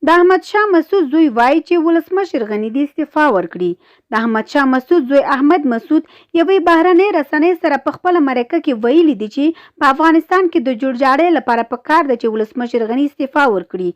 د احمد شاه مسعود زوی وايي چې ولسمشر غني دې استعفا ورکړي. د احمد شاه مسعود زوی احمد مسعود یوې بهرنۍ رسنۍ سره په خپله مرکه کې ویلي دي چې په افغانستان کې د جوړجاړی لپاره په کار ده چې ولسمشر غني استعفا ورکړي.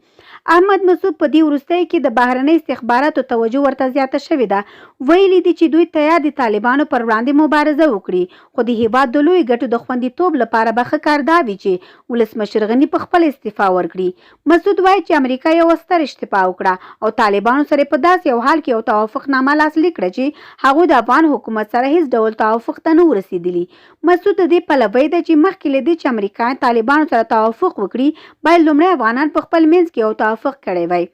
احمد مسعود په دې وروستیو کې د بهرنۍ استخباراتو توجه ورته زیاته شوې ده، ویلي دي چې دوی تیار دي طالبانو پر وړاندې مبارزه وکړي، خو د هېواد د لویو ګټو د خوندیتوب لپاره به ښه کار دا وي چې ولسمشر غني په خپله استعفا ورکړي. مسعود وايي چې امریکا یوه ستره اشتباه وکړه او طالبانو سره یې په داسې یو حال کې یو توافق نامه لاسلیک کړه چې هغوی د افغان حکومت سره هیڅ ډول توافق ته نه وو رسیدلي. مسعود د دې پلوی دی چې مخکې له دې چې امریکایان طالبانو سره توافق وکړي باید لومړی افغانان په خپل منځ کې یو توافق کړی وای.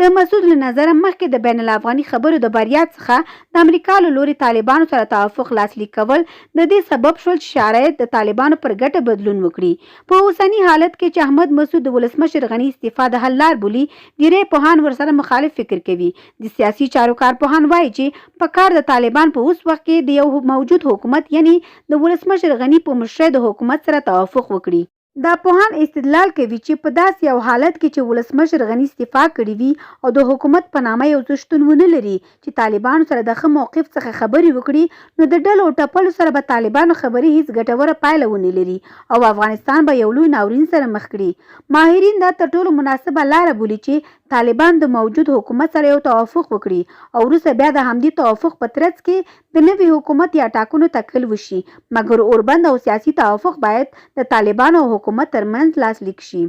د مسعود له نظره مخکې د بین الافغاني خبرو د بریا څخه د امریکا له لوري طالبانو سره توافق لاسلیک کول د دې سبب شول چې شرایط د طالبانو پر ګټه بدلون وکړي. په اوسني حالت کې چې احمد مسعود د ولسمشر غني استعفا د حل لار بولي، ډیری پوهان ورسره مخالف فکر کوي. د سیاسي چارو کارپوهان وايي چې په کار ده طالبان په اوس وخت کې د یو موجود حکومت یعنې د ولسمشر غني په مشرۍ د حکومت سره توافق وکړي. دا پوهان استدلال کوي چې په داسې یو حالت کې چې ولسمشر غني استعفا کړې وي او د حکومت په نامه یو څه شتون ونه لري چې طالبانو سره د ښه موقف څخه خبرې وکړي نو د ډلو او ټپلو سره به طالبانو خبرې هیڅ ګټوره پایله ونه لري او افغانستان به یو لوی ناورین سره مخ کړي. ماهرین دا تر ټولو مناسبه لاره بولي چې طالبان د موجود حکومت سره یو توافق وکړي او وروسته بیا د همدې توافق په ترڅ کې د نوي حکومت یا ټاکنو تکل وشي مګر اوربند او سیاسي توافق باید د طالبانو او حکومت تر منځ لاسلیک شي.